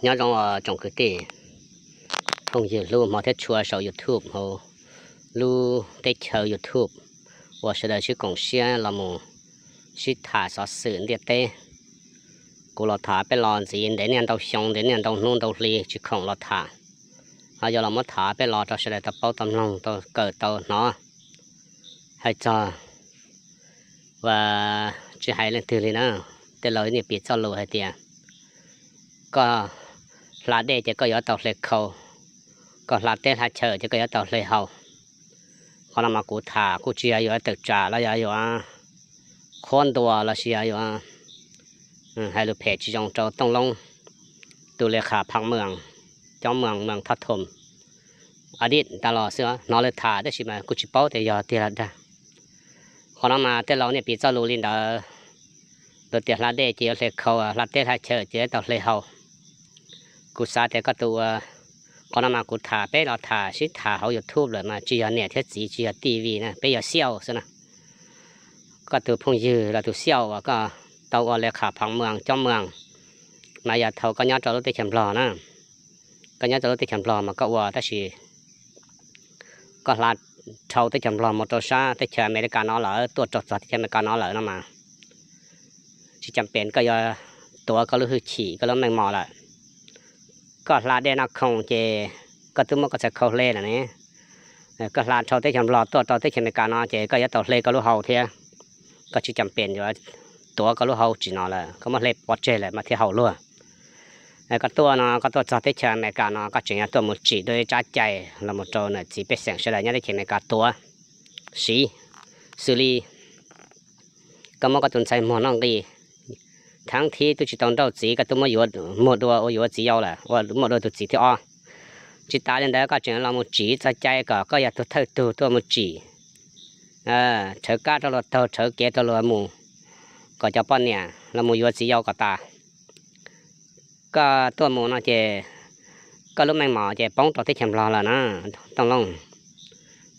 Nyob zoo tsoom kwv tij, phooj ywg hlub hmov thiab tshua saum YouTube hauv lub teb chaws YouTube uas sawv daws sib koom siab los mus sib tham xov xwm ntiaj teb. Kuv los tham peb los ntxiv ntev niaj ntau xyoo ntev niaj ntau hnub ntau hli tsis khoom los tham, ho yuav los muab tham peb los rau sawv daws tau paub tau mloog tau kawm tau hnov. Hais txog, uas tsis hais leej twg li na, tej laus niaj piv txoj lus hais tias koj hla dej ces koj yuav tau hle khau, koj hla teb hla chaw ces koj yuav tau hle hau. Qhov no mas kuv tham kuj tsis yog yuav tawm tsam los yog yuav qhuab ntuas los sis yog yuav hais lus phem tsis zoo rau Tooj Loob, tus le khas phaj mws, coob mws mws thoj thom adit tas los xwb, hnov lawv tham tab sis mas kuj tsis paub tias yog tiag los dag. Qhov no mas tej laus niaj piv txoj lus li ntawd, lawv tias hla dej ces yuav hle khau, hla teb hla chaw ces yuav tau hle hau. Kuv xav tias koj tus ua, qhov no mas kuv tham peb los tham sib tham hauv YouTube lawm mas tsis yog niam thiab txiv tsis yog TV na, peb yog xiauj xwb na. Koj tus phooj ywg los tus xiauj uas koj tau ua le khas phaj mws coob mws mas yog thaum koj nyob rau lub teb chaws Nplog na, koj nyob rau lub teb chaws Nplog mas koj ua tab sis koj hla dhau teb chaws Nplog mus rau sab teb chaws Amelikas no lawm, tuaj rau txog teb chaws Amelikas no lawm no mas tsis cam pem koj yuav tuav koj lub hwj chim koj lub meej mom lawm. Koj hla dej noj khoom ces koj twb muab koj txhais khau hle lawm ne. Koj hla dhau teb chaws Nplog tuaj rau teb chaws Amelikas no ces koj yuav tau hle koj lub hau thiab. Koj tsis cam pem yuav tuav koj lub hau tsim no lawm, koj muab hle pov tseg lawm mas thiaj haum luag. Koj tuaj no koj tuaj txog teb chaws Amelikas no koj tseem yuav tuaj mus tsim dua ib tsab cai los mus rau niam txiv pej xeem sawv daws nyob teb chaws Amelikas tuav siv, xws li koj muab koj tus ntxhais muag noj nqi, thav thib twb tsis tau nrauj txiv koj twb muab yuav muag dua ua yuav txiv yau lawm, ua muaj dua tus txiv thib ob. Tsis tas li ntawd koj tseem los mus tsim txoj cai kom koj yog tus thawj tug tuaj mus tsim, rhawv kab rau luag taug, rhawv kev rau luag mus, kom cov poj niam los mus yuav txiv yau kom tas. Koj tuaj mus no ces koj lub meej mom ces poob rau teb chaws Nplog lawm na, Tooj Loob.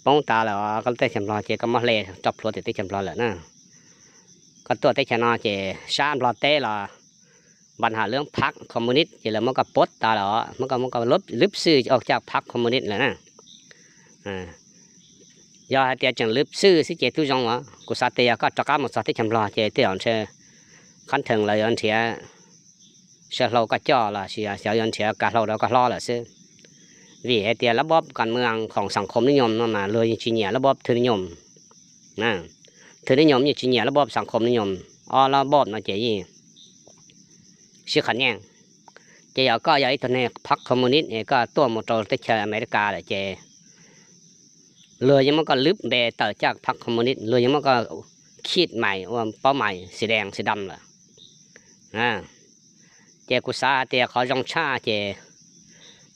Poob tas lawm os, koj lub teb chaws Nplog ces koj muab hle rau plhuav tim teb chaws Nplog lawm na. Koj tuaj teb chaws no ces sab Nplog teb los npa ham lub phab khoos mu nib ces lawv muab koj puab tas lawm os, muab koj, muab koj lwb xwb ua caj phab khoos mu nib lawm na. Yog hais tias tseem lwb xwb xwb ces twb zoo os. Kuv xav tias yog koj rov qab mus txog teb chaws Nplog ces tej zaum ntshe qhab nthees lawv yuav nrhiav saw hlau koj coj los sis xyov yuav nrhiav kav hlau rau koj hlob lawm xwb. Vim hais tias lab bob kas mws khoom xam khom nib nyom no mas luag yeej tsis nyiam lab bob thwj nib nyom. Thwj nib nyom yeej tsis nyiam lab bob xam khom nib nyom. Ob lab bob no ces yeej sib qhov nyeej. Ces yog koj yog ib tug neeg phab khoos mu nib es koj tuaj mus rau teb chaws Amelikas lawm ces luag yeej muab koj lwb npe tawm caj phab khoos mu nib, luag yeej muab koj khij mais ua paub mais xi dees xi dam lawm. Ces kuv xav hais tias qhov zoo tshaj ces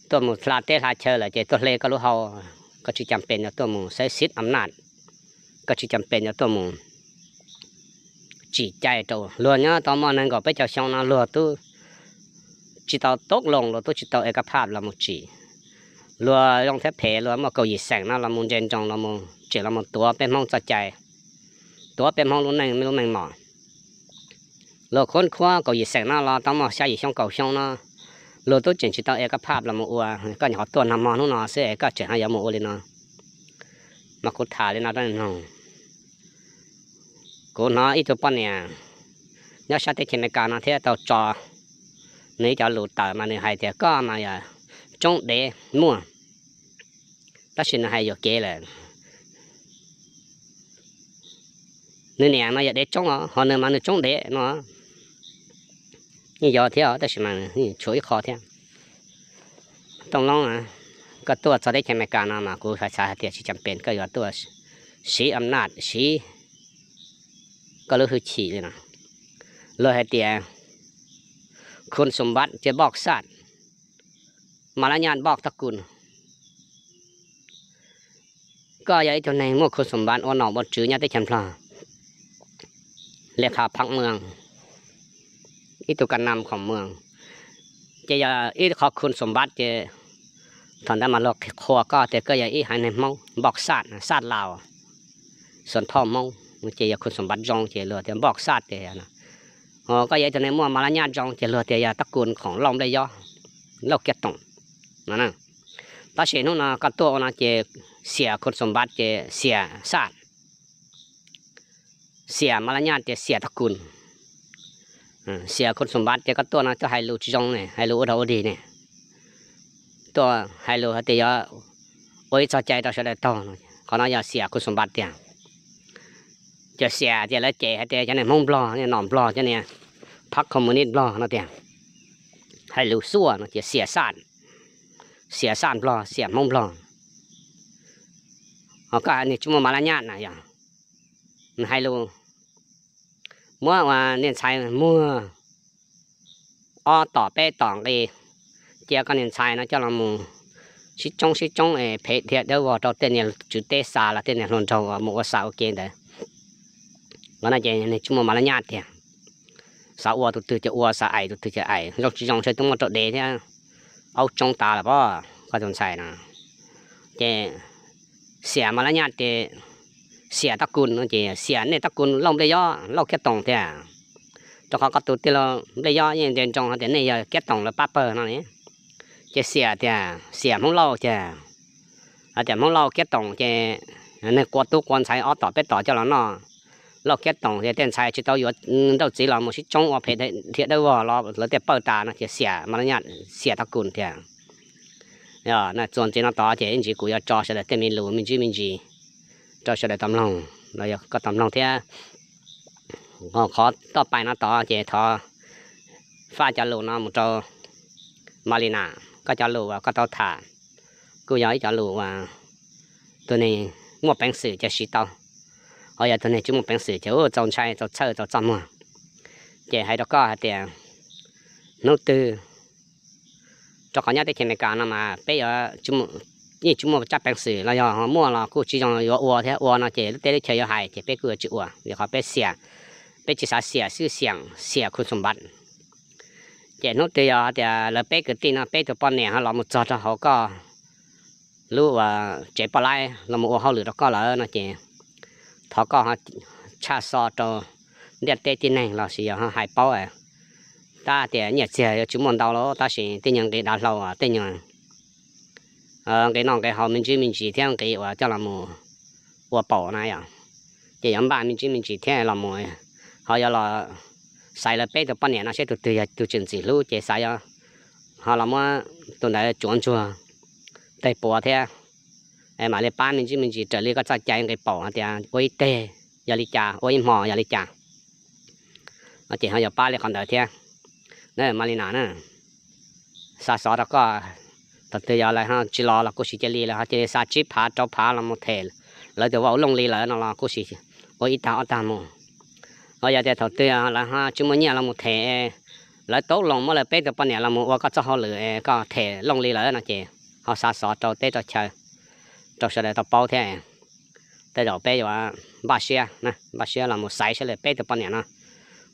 tuaj mus hla teb hla chaw lawm ces tuaj hle koj lub hau, koj tsis cam pem yuav tuaj mus xaiv xib am naj, koj tsis cam pem yuav tuaj mus tsim cai rau luag. Nyob tau muaj nees nkaum peb caug xyoo no luag twb tsis tau toob loos, luag twb tsis tau es kab phaj los mus tsim. Luag zoo thiab phem luag muaj kaum yim xeem no los mus nte nroos los mus tseem los mus tuav peb Hmoob txoj cai, tuav peb Hmoob lub neej lub meej mom. Luag khub khuab kaum yim xeem no los tau muaj xya yim xyoo kaum xyoo no, luag twb tseem tsis tau es kab phaj los mus ua, koj nyuam qhuav tuaj nag hmo hnub no xwb es koj tseem ho yuav mus ua li no. Mas kuv tham li no rau nej mloog. Kuv hnov ib tug poj niam nyob sab teb chaws Amelikas no thiab tau tso nws ib cov lus tawm mas nws hais tias koj mas yog tsoob dev muaj, tab sis nws hais yuam kev lawm. Nws niam mas yog dev tsoob os, ho nws mas nws tsoob dev no. Yeej yog thiab tab sis mas tshuav ib qho thiab. Tooj Loob, koj tuaj txog teb chaws Amelikas no mas kuv xav hais tias tsis cam pem koj yuav tuaj siv am naj siv koj lub hwj chim li no. Luag hais tias khun xum npab ces npoj xaj, mas lab nyaj npoj toj kun. Koj yog ib tug neeg muaj khun xum npab ua nom ua tswv nyob teb chaws Nplog, le kha phab mws, ib tug kas nam khoom mws, ces yog ib qhov khun xum npab ces thaum ntawd mas luag qhuas koj tias koj yog ib haiv neeg Hmoob npoj xaj, xaj laus, xuas thoj Hmoob, ces yog khun xum npab zoo ces luag tias npoj xaj tias, koj yog ib tug neeg muaj mas lab nyaj zoo ces luag tias yog toj kun khoom lauj nplej yob. Lauj Kiab Toom no. Tab sis hnub no koj tuaj ua no ces xiam Khun Xum Npav ces xiam Xaj, xiam Mas Laj Nyaj tias xiam Toj Kun. Xiam Khun Xum Npav ces koj tuaj no tuaj hais lus tsis zoo ne, hais lus ua dog ua dig ne, tuaj hais lus hais tias yuav ua ib txoj cai rau sawv daws taug. Qhov no yog xiam Khun Xum Npav tiag. Ces xiam tias lawv cem hais tias cov niag Hmoob Nplog, niag nom Nplog, cov niag phab Communist Nplog no tiag. Hais lus xuaj no ces xiam Xaj, xiam Xaj Nplog, xiam Hmoob Nplog. Ho koj niag tsis muaj Mas Laj Nyaj na yog, nws hais lus muab ua niag ntxhais muag ob tom peb tom nqi, cia koj niag ntxhais no coj los mus sib tsoob sib tsoob es phem dhia dawb vog rau tej niag tswv teb xa los tej niag hluas nraug uas mus ua xa ua ke ntawd. Qhov no ces niag tsis muaj Mas Laj Nyaj tiag. Xav ua tus twg ces ua, xav aim tus twg ces aim, zoo tsis zoo ntshe twb muaj rau dev thiab aub tsoob tas lawm pob koj tus ntxhais no. Ces xiam Mas Laj Nyaj ces xiam Toj Kun no ces xiam nej Toj Kun Lauj Nplej Yob, Lauj Kiab Toom tiag. Rau qhov koj tus tij laug Nplej Yob yeej nco ntsoov hais tias nej yog Kiab Toom lawv pab pawg no ne. Ces xiam tias xiam Hmoob Lauj tiag. Hais tias Hmoob Lauj Kiab Toom ces neeg qua tub qua ntxhais ob tom peb tom coj los noj. Lauj Kiab Toom tias tej ntxhais tsis tau yuav nrauj txiv los mus sib tsoob ua phem dhia dawb vog los lawv tej pawg tas no ces xiam Mas Laj Nyaj, xiam Toj Kun tiag. Txuas ntxiv no tod ces ib ntsis kuv yuav tso sawv daws tej me lus me ntsis me ntsis rau sawv daws tau mloog los yog koj tau mloog thiab. Qhov toj pais no tod ces thov faj cov lus no mus rau Mas Li Nas, koj cov lus uas koj tau tham kuj yog ib cov lus uas tus neeg muaj peev xwm ces siv tau, ho yog tus neeg tsis muaj peev xwm ces ua txaus ntshai txaus txhawj txaus txaj muag. Ces hais rau koj hais tias hnub twg rau qhov nyob teb chaws Amelikas no mas peb yuav yeej tsis muaj tsab peev xwm los yog ho muaj los kuj tsis zoo yuav ua thiab, ua no ces lub teb lub chaw yuav hais ces peb kuj yuav tsis ua vim qhov peb xiam, peb tsis xav xiam xwb xiam, xiam Khun Xum Npav. Ces hnub twg yog tias lawv peb kwv tij no peb tus poj niam ho los mus txog rau hauv koj lub uas tsev poj laib los mus ua hauj lwm rau koj lawm no ces thov koj ho tshaj xov rau ntiaj teb tib neeg los sis yog ho hais paub. Tab tias nyiaj txiag yuav tsis muaj ntau los tab sis tej nyuag nqi dav hlau, tej nyuag nqi noj nqi haus me ntsis me ntsis thiab nqi uas coj los mus ua paum na yom, ces yuav npaj me ntsis me ntsis thiab los mus, ho yuav los xaiv lawv peb tus poj niam no seb tus twg yog tus tseem ntxim hlub ces xav yog ho los muab tus ntawd tsuav ntsuag teg puav thiab, mam li pab me ntsis me ntsis raws li koj txoj cai nqi paum hais tias ua ib teg yog li cas, ua ib hmo yog li cas, ces ho yuav pab li qhov ntawd thiab. Na Mas Li Nas na, xa xov rau koj, thaum twg yog lawv ho tsis los los kuj sis cia li, lawv ho cia li xa tsib phav rau phav los mus them lawv tus vauv Looj Lis lawm no los kuj sis ua ib tag ob tag mus. Ho yog tias thaum twg lawv ho tsis muaj nyiaj los mus them, lawv tau los muab lawv peb tus poj niam los mus ua koj txoj hauj lwm, koj them Looj Lis lawm no ces ho xa xov rau teb rau chaw rau sawv daws tau paub thiab. Tej zaum peb yuav npaj siab, npaj siab los mus xaiv seb lawv peb tus poj niam no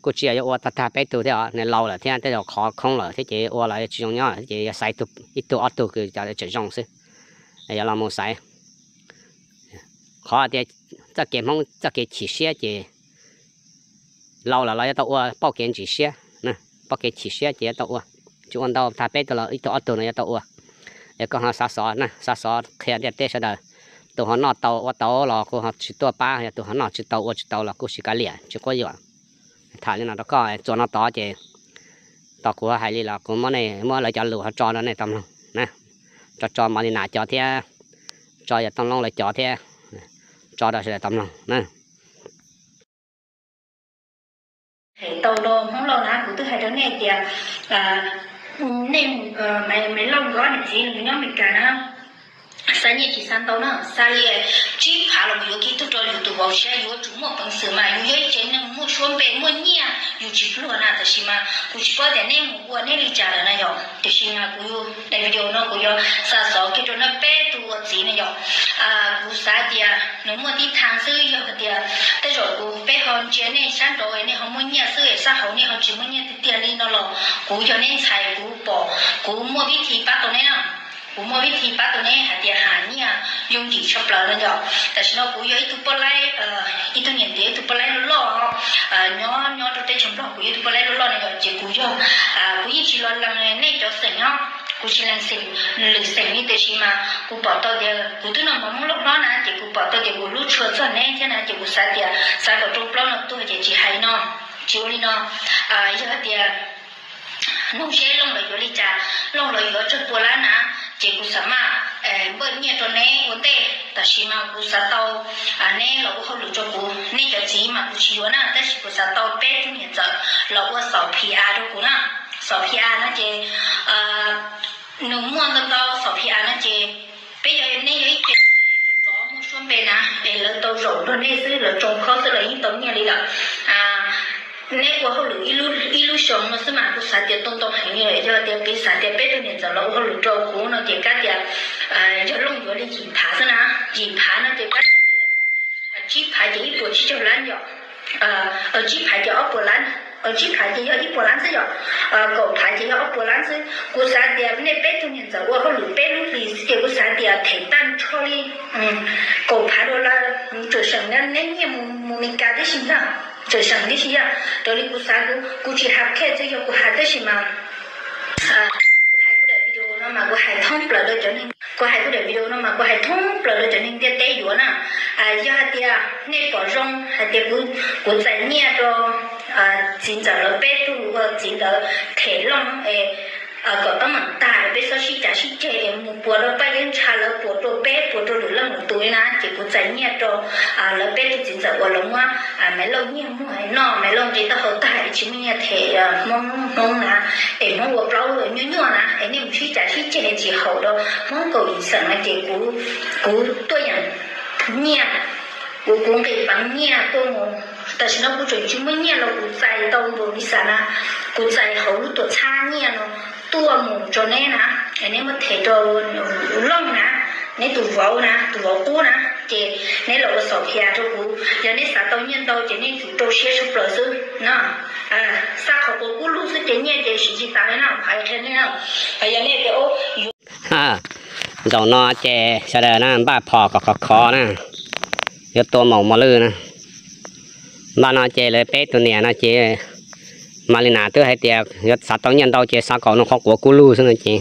kuj tsis yog yuav ua tag tag peb tug thiab os, nws laus lawm thiab tej zaum qhov khoob lawm thiab ces ua los tsis zoo nyob thiab ces yuav xaiv ib tug ob tug kws cov tseem zoo xwb, yuav los mus xaiv. Qhov tias txoj kev Hmoob txoj kev chim siab ces laus lawm los yuav tau ua pauj kev ntsim siab, pauj kev chim siab ces yuav tau ua, tsis ua ntau tag peb tug los ib tug ob tug no yuav tau ua. Es koj ho xav xov na, xav xov qhia ntiaj teb sawv daws, tus ho noj tau ua tau los kuj ho tsis tuaj pab, yog tus ho noj tsis tau ua tsis tau los kuj sis kav liam tsis quab yuam. Tham li no rau koj, txuas no tod ces tos kuv hais li los kuv muab nej muab lawv cov lus ho tso rau nej tau mloog na, tso tso Mas Li Nas cov thiab, tso yawg Tooj Loob lawv cov thiab, tso rau sawv daws tau mloog na. Tau rau Hmoob Lauj na, kuv twb hais rau nej tias nej, Maiv Lauj nkawd niam txiv nws nyob Amelikas na, xa nyiaj tsis xa ntau na, xa li tsib phav los mus yuav kiag tuaj rau yus tus vauv siab, yuav tsum muaj peev xwm mas yus yog ib tsev neeg muaj suab npe muaj nyiaj yus tsis pluag na, tab sis mas kuv tsis paub tias neb mus ua neb li cas lawm na yom, tiam sis mas kuv daim video no kuv yuav xa xov kiag rau nej peb tug ua txiv na yom. Kuv xav tias nws muaj tib thaj xwb, yog hais tias tej zaum kuv peb ho ntsia nej sab nraud nej ho muaj nyiaj xwb es sab hauv nej ho tsis muaj nyiaj tiag tiag li no los kuv yog neb ntxhais kuv pom kuv muaj vib thi pab tau neb na. Kuv muaj vib thi pab tau neb hais tias hais nyiaj yooj yim tshaj plaws no yom. Tam sim no kuv yog ib tug poj laib, ib tug niam ntiav ib tug poj laib loj loj, nyob nyob rau teb chaws Nplog, kuv yog ib tug poj laib loj loj no yom, ces kuv yog, kuv yeej tsis los lees nej cov xeem nyob. Kuv tsis lees xeem lwm xeem li tiam sis mas kuv pom tau tias kuv twb noj mov Hmoob loj hlob na ces kuv pom tau tias kuv hlub tshua txog neb thiab na ces kuv xav tias xav kom rooj plaub no tuag ces tsis hais no, tsis ua li no. Yog tias nug seb Looj los yuav li cas, Looj los yuav tsawg pua lab na, ces kuv xav maj npaj nyiaj rau neb ua ntej. Tab sis mas kuv xav tau neb los ua hauj lwm rau kuv, nej cov txiv mas kuv tsis yuav na, tab sis kuv xav tau peb tug niam ntxawm los ua xaus P R rau kuv na. Xaus P R no ces nws muaj ntau ntau xaus P R no ces peb yog nej yog ib ce nrov muaj suab npe na es lawv tau zaum nrog nej xwb, lawv tsoo khob xwb los yeej tau nyiaj li lawm. Neb ua hauj lwm ib lub xyoo no xwb mas kuv xav tias tau ntau heev li lawm. Yog tias piv xam tias peb tug niam ntxawm los ua hauj lwm rau kuv no ces kab tias yog Looj yuav li yim phav xwb na, yim phav no ces kab tias tsib phav ces ib puas tsib caug lab yom, tsib phav ces ob puas lab, tsib phav ces yog ib puas lab xwb yom, kaum phav ces yog ob puas lab xwb. Kuv xav tias nej peb tug niam ntxawm ua hauj lwm peb lub hlis xwb ces kuv xav tias them tag nrho li kaum phav dollar, tseem seem neb nyiaj mus Meskas tib si ntag, tseem seem tib si yom. Raws li kuv xav, kuv tsis has khe txwv yog kuv has tab sis mas kuv hais kuv daim video no mas kuv hais thoob plaws rau cov neeg, kuv hais kuv daim video no mas kuv hais thoob plaws rau cov neeg ntiaj teb yuav na. Yog hais tias nej pom zoo hais tias kuv txais nyiaj rau txiv ntxawm lawv peb tug ua txiv ntawd them Looj es kom teeb meem tag es peb txhob sib cav sib ceg es mus puas rau Paj Yeeb Ntsha lawv, puas rau peb, puas rau lwm leej lwm tus li na, ces kuv txais nyiaj rau lawv peb tug txiv ntxawm uas lawv muab Maiv Lauj nyiaj muag noj, Maiv Lauj nqi taub hau tag es tsis muaj nyiaj them Hmoob, Hmoob na, es Hmoob ua plaub nyuaj nyuaj na, es nej mus sib cav sib ceg tsis haum rau Hmoob kaum yim xeem no ces kuv tuaj yeem nyiaj, kuv kuv nqis peev nyiaj tuaj mus. Tam sim no kuv tseem tsis muaj nyiaj los kuv txais tau npaum li xav na, kuv txais hauv lub tuam txhab nyiaj no tuaj mus rau neb na, es neb muab them rau Looj na, neb tus vauv na, tus vauv qub na, ces neb los ua xaus P R rau kuv. Yog neb xav tau nyiaj ntau ces nej tsum rau siab tshaj plaws xwb no. Xav qhov quav kub lug xwb ces nyiaj ces siv tsis tas li na, hais qhia nej na. Yog nej tias zaum no ces sawv daws na npaj phom kom khov khov na, yuav tua maum mos lwj na. Npaj no ces lawv peb tus niam no ces Malis Nas twb hais tias yuav xav tau nyiaj ntau ces xav kom nws qhov quav kub lug xwb no ces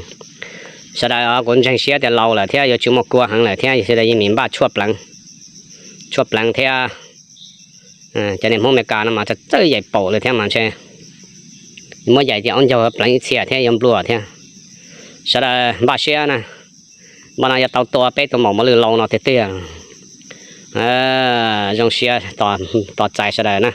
sawv daws kuv ntseeg siab tias laus lawm thiab yuav tsis muaj kua heev lawm thiab sawv daws yeej npaj tshuaj pleev, tshuaj pleev thiab. Cov niag Hmoob Amelikas no mas txawj txawj yaim paum lawm thiab mas ntshe muab yaim ces ob ncaug pleev ib txhia thiab yuav nplua thiab. Sawv daws npaj siab na, npaj no yuav tau tua peb tus maum mos lwj laus no tiag tiag. Zoo siab tos txais sawv daws na.